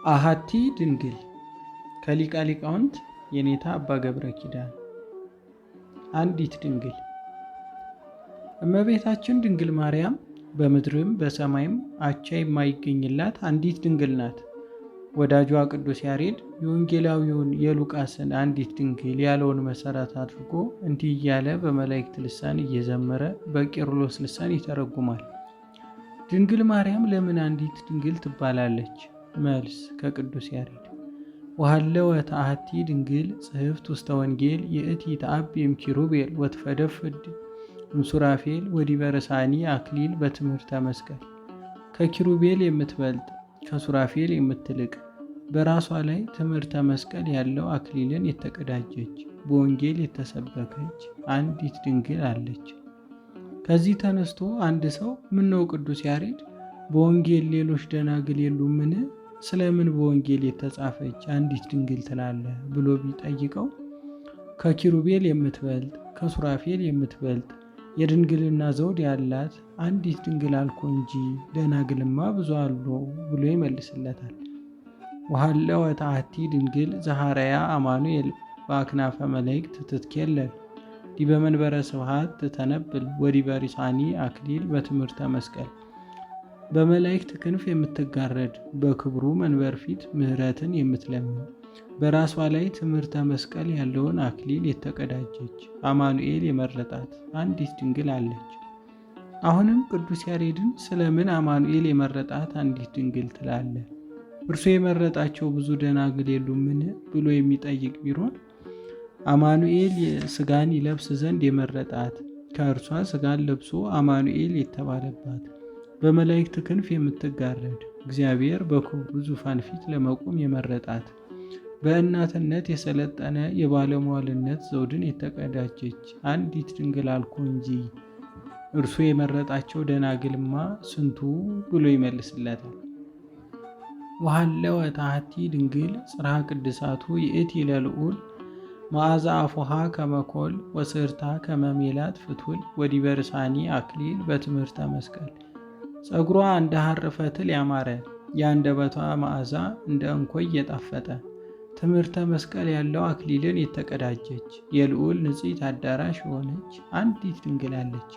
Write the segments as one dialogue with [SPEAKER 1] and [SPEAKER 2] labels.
[SPEAKER 1] አሐቲ ድንግል ከሊቀ ሊቃውንት የኔታ አባ ገብረ ኪዳን። አንዲት ድንግል። እመቤታችን ድንግል ማርያም በምድርም በሰማይም አቻ የማይገኝላት አንዲት ድንግል ናት። ወዳጇ ቅዱስ ያሬድ የወንጌላዊውን የሉቃስን አንዲት ድንግል ያለውን መሰረት አድርጎ እንዲህ እያለ በመላእክት ልሳን እየዘመረ በቄርሎስ ልሳን ይተረጉማል። ድንግል ማርያም ለምን አንዲት ድንግል ትባላለች? መልስ ከቅዱስ ያሬድ፦ ወሀለወት አሐቲ ድንግል ጽሕፍት ውስተ ወንጌል ይእቲ ተዐቢ እምኪሩቤል ወትፈደፍድ እምሱራፌል ወዲበ ርእሳኒ አክሊል በትምህርተ መስቀል። ከኪሩቤል የምትበልጥ፣ ከሱራፌል የምትልቅ፣ በራሷ ላይ ትምህርተ መስቀል ያለው አክሊልን የተቀዳጀች፣ በወንጌል የተሰበከች አንዲት ድንግል አለች። ከዚህ ተነስቶ አንድ ሰው ምነው ቅዱስ ያሬድ በወንጌል ሌሎች ደናግል የሉምን? ስለምን በወንጌል የተጻፈች አንዲት ድንግል ትላለህ? ብሎ ቢጠይቀው ከኪሩቤል የምትበልጥ፣ ከሱራፌል የምትበልጥ፣ የድንግልና ዘውድ ያላት አንዲት ድንግል አልኮ እንጂ ደናግልማ ብዙ አሉ ብሎ ይመልስለታል። ወሀለወት አሐቲ ድንግል ዘሐረያ አማኑኤል በአክናፈ መላእክት ትትኬለል ዲበ መንበረ ስብሐት ትተነብል ወዲበ ሪሳኒ አክሊል በትምህርተ መስቀል። በመላእክት ክንፍ የምትጋረድ፣ በክብሩ መንበር ፊት ምሕረትን የምትለምን፣ በራሷ ላይ ትምህርተ መስቀል ያለውን አክሊል የተቀዳጀች፣ አማኑኤል የመረጣት አንዲት ድንግል አለች። አሁንም ቅዱስ ያሬድን ስለምን አማኑኤል የመረጣት አንዲት ድንግል ትላለህ? እርሱ የመረጣቸው ብዙ ደናግል የሉምን? ብሎ የሚጠይቅ ቢሆን አማኑኤል ስጋን ይለብስ ዘንድ የመረጣት፣ ከእርሷ ስጋን ለብሶ አማኑኤል የተባለባት፣ በመላእክት ክንፍ የምትጋረድ፣ እግዚአብሔር በክብሩ ዙፋን ፊት ለመቆም የመረጣት፣ በእናትነት የሰለጠነ የባለሟልነት ዘውድን የተቀዳጀች አንዲት ድንግል አልኩ እንጂ እርሱ የመረጣቸው ደናግልማ ስንቱ ብሎ ይመልስለታል። ወሀለወት አሐቲ ድንግል ጽርሐ ቅድሳቱ ይእቲ ለልዑል መዓዛ አፉሃ ከመኮል ወስርታ ከመሜላት ፍቱል ወዲበ ርእሳኒ አክሊል በትምህርተ መስቀል። ጸጉሯ እንደ ሐር ፈትል ያማረ፣ የአንደበቷ መዓዛ እንደ እንኮይ የጣፈጠ፣ ትምህርተ መስቀል ያለው አክሊልን የተቀዳጀች፣ የልዑል ንጽሕት አዳራሽ የሆነች አንዲት ድንግል አለች።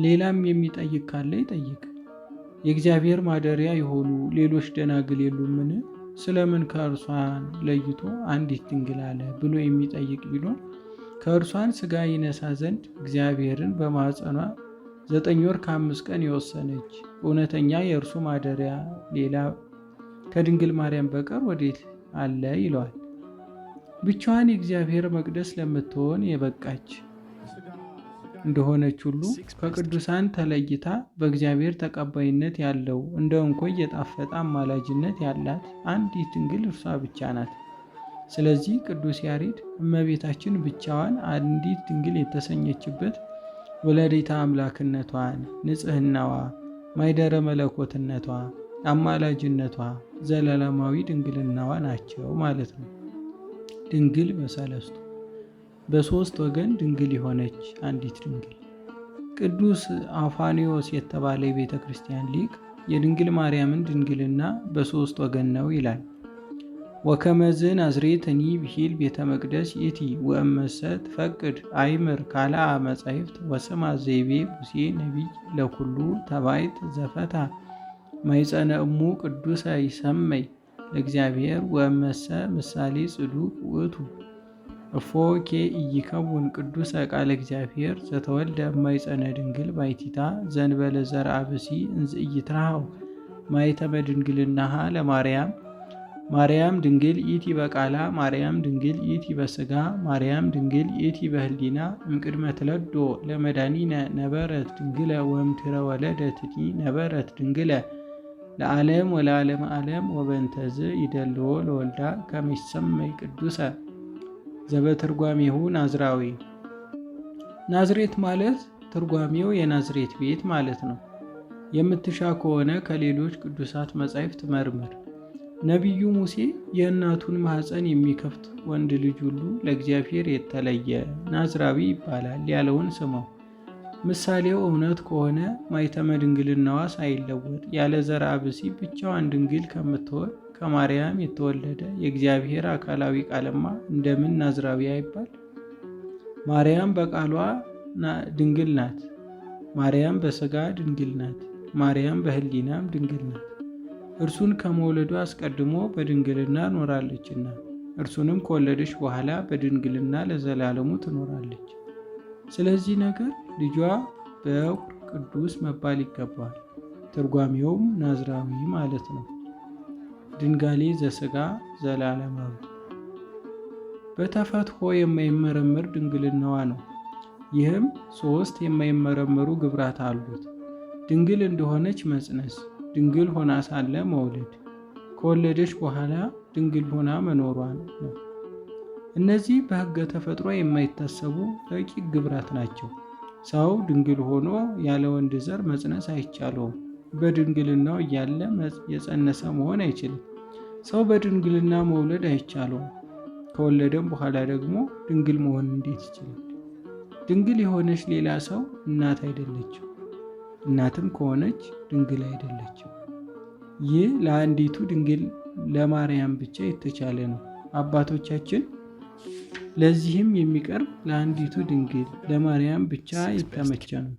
[SPEAKER 1] ሌላም የሚጠይቅ ካለ ይጠይቅ። የእግዚአብሔር ማደሪያ የሆኑ ሌሎች ደናግል የሉምን? ስለምን ከእርሷን ለይቶ አንዲት ድንግል አለ? ብሎ የሚጠይቅ ቢኖር ከእርሷን ስጋ ይነሳ ዘንድ እግዚአብሔርን በማኅፀኗ 9 ወር ከ5 ቀን የወሰነች እውነተኛ የእርሱ ማደሪያ ሌላ ከድንግል ማርያም በቀር ወዴት አለ ይለዋል። ብቻዋን የእግዚአብሔር መቅደስ ለምትሆን የበቃች እንደሆነች ሁሉ ከቅዱሳን ተለይታ በእግዚአብሔር ተቀባይነት ያለው እንደ እንኮይ የጣፈጠ አማላጅነት ያላት አንዲት ድንግል እርሷ ብቻ ናት። ስለዚህ ቅዱስ ያሬድ እመቤታችን ብቻዋን አንዲት ድንግል የተሰኘችበት ወላዲተ አምላክነቷን፣ ንጽህናዋ፣ ማይደረ መለኮትነቷ፣ አማላጅነቷ፣ ዘላለማዊ ድንግልናዋ ናቸው ማለት ነው። ድንግል በሰለስቱ፣ በሶስት ወገን ድንግል የሆነች አንዲት ድንግል። ቅዱስ አፋኒዮስ የተባለ የቤተ ክርስቲያን ሊቅ የድንግል ማርያምን ድንግልና በሶስት ወገን ነው ይላል። ወከመዝ ናዝሬትኒ ብሂል ቤተ መቅደስ ይእቲ ወእመሰ ትፈቅድ አይምር ካልአ መጻሕፍት ወስማ ዘይቤ ሙሴ ነቢይ ለኩሉ ተባይት ዘፈታ ማይጸነ እሙ ቅዱሰ ይሰመይ ለእግዚአብሔር ወእመሰ ምሳሌ ጽዱቅ ውእቱ እፎ ኬ ኢይከውን ቅዱሰ ቃለ እግዚአብሔር ዘተወልደ እማይጸነ ድንግል ባይቲታ ዘንበለ ዘርአ ብእሲ እንዘ ኢይትረኃው ማኅተመ ድንግልናሃ ለማርያም። ማርያም ድንግል ይእቲ በቃላ፣ ማርያም ድንግል ይእቲ በስጋ፣ ማርያም ድንግል ይእቲ በህሊና። እምቅድመ ትለዶ ለመድኃኒነ ነበረት ድንግለ ወእምድኅረ ወለደትኒ ነበረት ድንግለ ለዓለም ወለዓለመ ዓለም። ወበእንተዝ ይደልዎ ለወልዳ ከመ ይሰመይ ቅዱሰ ዘበትርጓሜሁ ናዝራዊ። ናዝሬት ማለት ትርጓሜው የናዝሬት ቤት ማለት ነው። የምትሻ ከሆነ ከሌሎች ቅዱሳት መጻሕፍት መርምር። ነቢዩ ሙሴ የእናቱን ማኅፀን የሚከፍት ወንድ ልጅ ሁሉ ለእግዚአብሔር የተለየ ናዝራዊ ይባላል ያለውን ስማው። ምሳሌው እውነት ከሆነ ማኅተመ ድንግልናዋ ሳይለወጥ ያለ ዘርአ ብእሲ ብቻዋን ድንግል ከምትሆን ከማርያም የተወለደ የእግዚአብሔር አካላዊ ቃልማ እንደምን ናዝራዊ አይባል? ማርያም በቃሏ ድንግል ናት። ማርያም በሥጋ ድንግል ናት። ማርያም በሕሊናም ድንግል ናት። እርሱን ከመውለዱ አስቀድሞ በድንግልና ኖራለችና እርሱንም ከወለደች በኋላ በድንግልና ለዘላለሙ ትኖራለች። ስለዚህ ነገር ልጇ በኩር ቅዱስ መባል ይገባዋል። ትርጓሜውም ናዝራዊ ማለት ነው። ድንጋሌ ዘሥጋ ዘላለማዊ በተፈትሖ የማይመረመር ድንግልናዋ ነው። ይህም ሶስት የማይመረመሩ ግብራት አሉት። ድንግል እንደሆነች መጽነስ፣ ድንግል ሆና ሳለ መውለድ፣ ከወለደች በኋላ ድንግል ሆና መኖሯ ነው። እነዚህ በሕገ ተፈጥሮ የማይታሰቡ ረቂቅ ግብራት ናቸው። ሰው ድንግል ሆኖ ያለ ወንድ ዘር መጽነስ አይቻለውም። በድንግልናው እያለ የጸነሰ መሆን አይችልም። ሰው በድንግልና መውለድ አይቻለውም። ከወለደም በኋላ ደግሞ ድንግል መሆን እንዴት ይችላል? ድንግል የሆነች ሌላ ሰው እናት አይደለችም። እናትም ከሆነች ድንግል አይደለችም። ይህ ለአንዲቱ ድንግል ለማርያም ብቻ የተቻለ ነው። አባቶቻችን ለዚህም የሚቀርብ ለአንዲቱ ድንግል ለማርያም ብቻ የተመቸ ነው።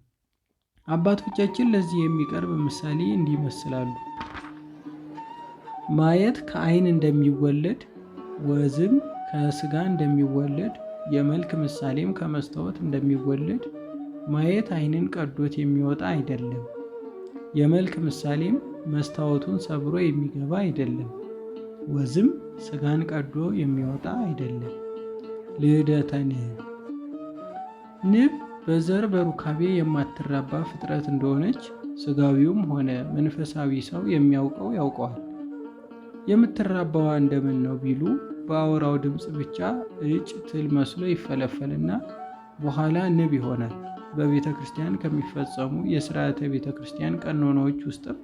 [SPEAKER 1] አባቶቻችን ለዚህ የሚቀርብ ምሳሌ እንዲህ ይመስላሉ። ማየት ከዓይን እንደሚወለድ፣ ወዝም ከስጋ እንደሚወለድ፣ የመልክ ምሳሌም ከመስታወት እንደሚወለድ ማየት ዓይንን ቀዶት የሚወጣ አይደለም። የመልክ ምሳሌም መስታወቱን ሰብሮ የሚገባ አይደለም። ወዝም ስጋን ቀዶ የሚወጣ አይደለም። ልደተ ንብ። ንብ በዘር በሩካቤ የማትራባ ፍጥረት እንደሆነች ስጋዊውም ሆነ መንፈሳዊ ሰው የሚያውቀው ያውቀዋል። የምትራባዋ እንደምን ነው ቢሉ በአውራው ድምፅ ብቻ እጭ ትል መስሎ ይፈለፈልና በኋላ ንብ ይሆናል። በቤተ ክርስቲያን ከሚፈጸሙ የሥርዓተ ቤተ ክርስቲያን ቀኖናዎች ውስጥም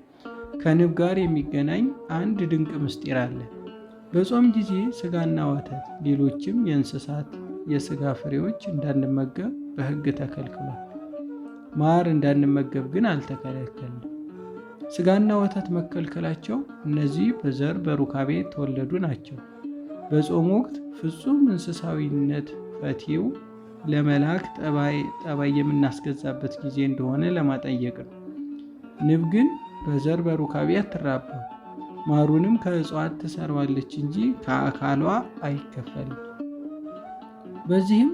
[SPEAKER 1] ከንብ ጋር የሚገናኝ አንድ ድንቅ ምስጢር አለ። በጾም ጊዜ ስጋና ወተት፣ ሌሎችም የእንስሳት የስጋ ፍሬዎች እንዳንመገብ በሕግ ተከልክሏል። ማር እንዳንመገብ ግን አልተከለከልንም። ስጋና ወተት መከልከላቸው እነዚህ በዘር በሩካቤ የተወለዱ ናቸው። በጾም ወቅት ፍጹም እንስሳዊነት ፈቲው ለመላክ ጠባይ የምናስገዛበት ጊዜ እንደሆነ ለማጠየቅ ነው። ንብ ግን በዘር በሩካቤ አትራባም። ማሩንም ከእጽዋት ትሰራዋለች እንጂ ከአካሏ አይከፈልም። በዚህም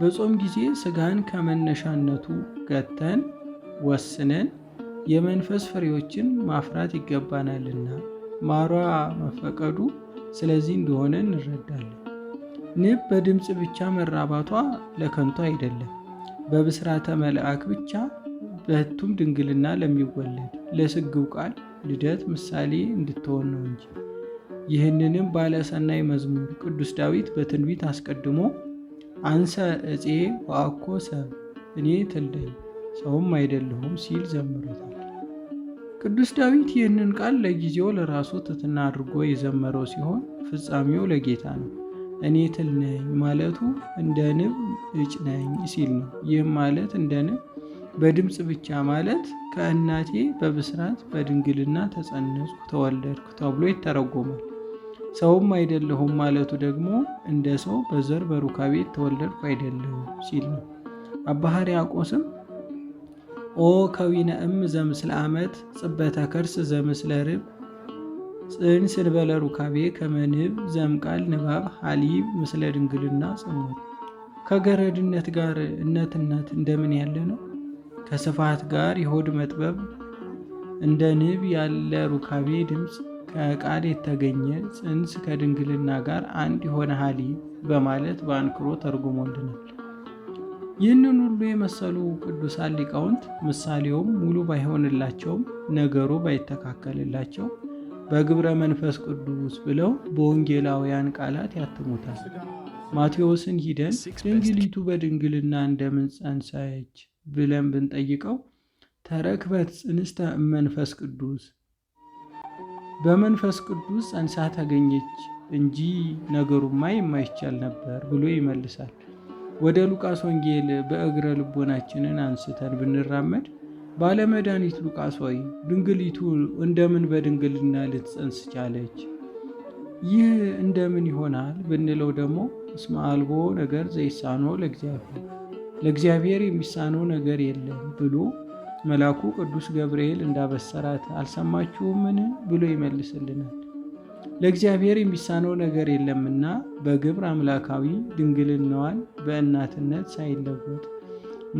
[SPEAKER 1] በጾም ጊዜ ስጋን ከመነሻነቱ ገተን ወስነን የመንፈስ ፍሬዎችን ማፍራት ይገባናልና ማሯ መፈቀዱ ስለዚህ እንደሆነ እንረዳለን። ንብ በድምፅ ብቻ መራባቷ ለከንቱ አይደለም። በብስራተ መልአክ ብቻ በሕቱም ድንግልና ለሚወለድ ለስግው ቃል ልደት ምሳሌ እንድትሆን ነው እንጂ። ይህንንም ባለሰናይ መዝሙር ቅዱስ ዳዊት በትንቢት አስቀድሞ አንሰ እፄ ወአኮ ሰብ፣ እኔ ትል ነኝ ሰውም አይደለሁም ሲል ዘምሮታል። ቅዱስ ዳዊት ይህንን ቃል ለጊዜው ለራሱ ትሕትና አድርጎ የዘመረው ሲሆን ፍጻሜው ለጌታ ነው። እኔ ትል ነኝ ማለቱ እንደ ንብ እጭ ነኝ ሲል ነው። ይህም ማለት እንደ ንብ በድምፅ ብቻ ማለት ከእናቴ በብስራት በድንግልና ተጸነስኩ ተወለድኩ ተብሎ ይተረጎማል። ሰውም አይደለሁም ማለቱ ደግሞ እንደ ሰው በዘር በሩካቤ ተወለድኩ አይደለሁም ሲል ነው። አባ ሕርያቆስም ኦ ከዊነ እም ዘምስለ አመት ጽበተ ከርስ ዘምስለ ርብ ጽንስ እንበለ ሩካቤ ከመንብ ዘምቃል ንባብ ሀሊብ ምስለ ድንግልና ጽሙር። ከገረድነት ጋር እነትነት እንደምን ያለ ነው። ከስፋት ጋር የሆድ መጥበብ እንደ ንብ ያለ ሩካቤ ድምፅ ከቃል የተገኘ ጽንስ ከድንግልና ጋር አንድ የሆነ ሀሊብ በማለት በአንክሮ ተርጉሞልናል። ይህንን ሁሉ የመሰሉ ቅዱሳን ሊቃውንት ምሳሌውም ሙሉ ባይሆንላቸውም ነገሩ ባይተካከልላቸው በግብረ መንፈስ ቅዱስ ብለው በወንጌላውያን ቃላት ያትሙታል። ማቴዎስን ሂደን ድንግሊቱ በድንግልና እንደምን ጸንሰች ብለን ብንጠይቀው ተረክበት ጽንስተ እመንፈስ ቅዱስ፣ በመንፈስ ቅዱስ ጸንሳ ተገኘች እንጂ ነገሩማ የማይቻል ነበር ብሎ ይመልሳል። ወደ ሉቃስ ወንጌል በእግረ ልቦናችንን አንስተን ብንራመድ ባለመድኃኒት ሉቃስ ሆይ፣ ድንግሊቱ እንደምን በድንግልና ልትጸንስ ቻለች? ይህ እንደምን ይሆናል ብንለው ደግሞ እስመ አልቦ ነገር ዘይሳኖ ለእግዚአብሔር፣ ለእግዚአብሔር የሚሳነው ነገር የለም ብሎ መልአኩ ቅዱስ ገብርኤል እንዳበሰራት አልሰማችሁምን ብሎ ይመልስልናል። ለእግዚአብሔር የሚሳነው ነገር የለምና በግብር አምላካዊ ድንግልናዋን በእናትነት ሳይለወጥ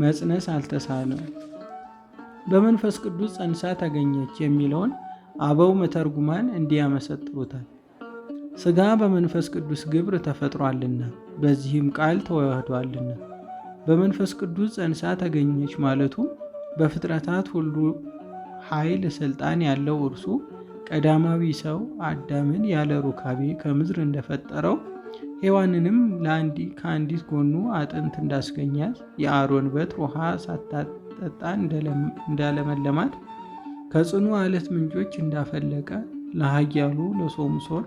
[SPEAKER 1] መጽነስ አልተሳነው። በመንፈስ ቅዱስ ጸንሳ ተገኘች የሚለውን አበው መተርጉማን እንዲህ ያመሰጥሩታል። ሥጋ በመንፈስ ቅዱስ ግብር ተፈጥሯልና በዚህም ቃል ተዋህዷልና በመንፈስ ቅዱስ ጸንሳ ተገኘች ማለቱ በፍጥረታት ሁሉ ኃይል ስልጣን ያለው እርሱ ቀዳማዊ ሰው አዳምን ያለ ሩካቤ ከምድር እንደፈጠረው፣ ሔዋንንም ከአንዲት ጎኑ አጥንት እንዳስገኛት፣ የአሮን በትር ውሃ ሳታጠጣ እንዳለመለማት፣ ከጽኑ አለት ምንጮች እንዳፈለቀ፣ ለኃያሉ ለሶምሶን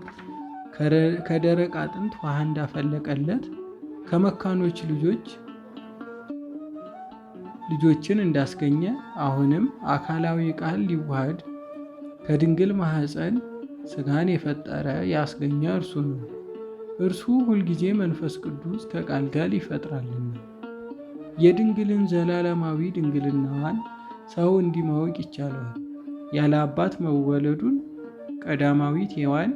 [SPEAKER 1] ከደረቅ አጥንት ውሃ እንዳፈለቀለት፣ ከመካኖች ልጆች ልጆችን እንዳስገኘ፣ አሁንም አካላዊ ቃል ሊዋሃድ ከድንግል ማኅፀን ሥጋን የፈጠረ ያስገኘ እርሱ ነው። እርሱ ሁልጊዜ መንፈስ ቅዱስ ከቃል ጋር ይፈጥራልና። የድንግልን ዘላለማዊ ድንግልናዋን ሰው እንዲህ ማወቅ ይቻለዋል። ያለ አባት መወለዱን ቀዳማዊት ሔዋን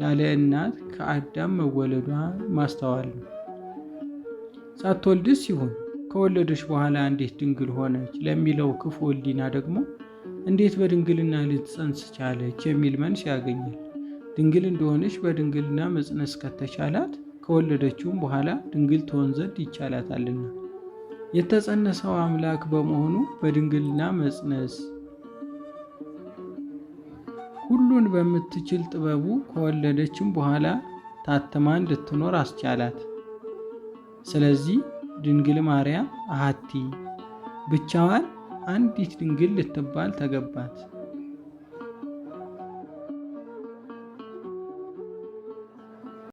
[SPEAKER 1] ያለ እናት ከአዳም መወለዷን ማስተዋል ነው። ሳትወልድስ ሲሆን ከወለደች በኋላ እንዴት ድንግል ሆነች ለሚለው ክፉ ሕሊና ደግሞ እንዴት በድንግልና ልትጸንስ ቻለች የሚል መልስ ያገኛል። ድንግል እንደሆነች በድንግልና መጽነስ ከተቻላት ከወለደችውም በኋላ ድንግል ትሆን ዘንድ ይቻላታልና። የተጸነሰው አምላክ በመሆኑ በድንግልና መጽነስ ሁሉን በምትችል ጥበቡ ከወለደችም በኋላ ታትማ እንድትኖር አስቻላት። ስለዚህ ድንግል ማርያም አሐቲ ብቻዋን አንዲት ድንግል ልትባል ተገባት።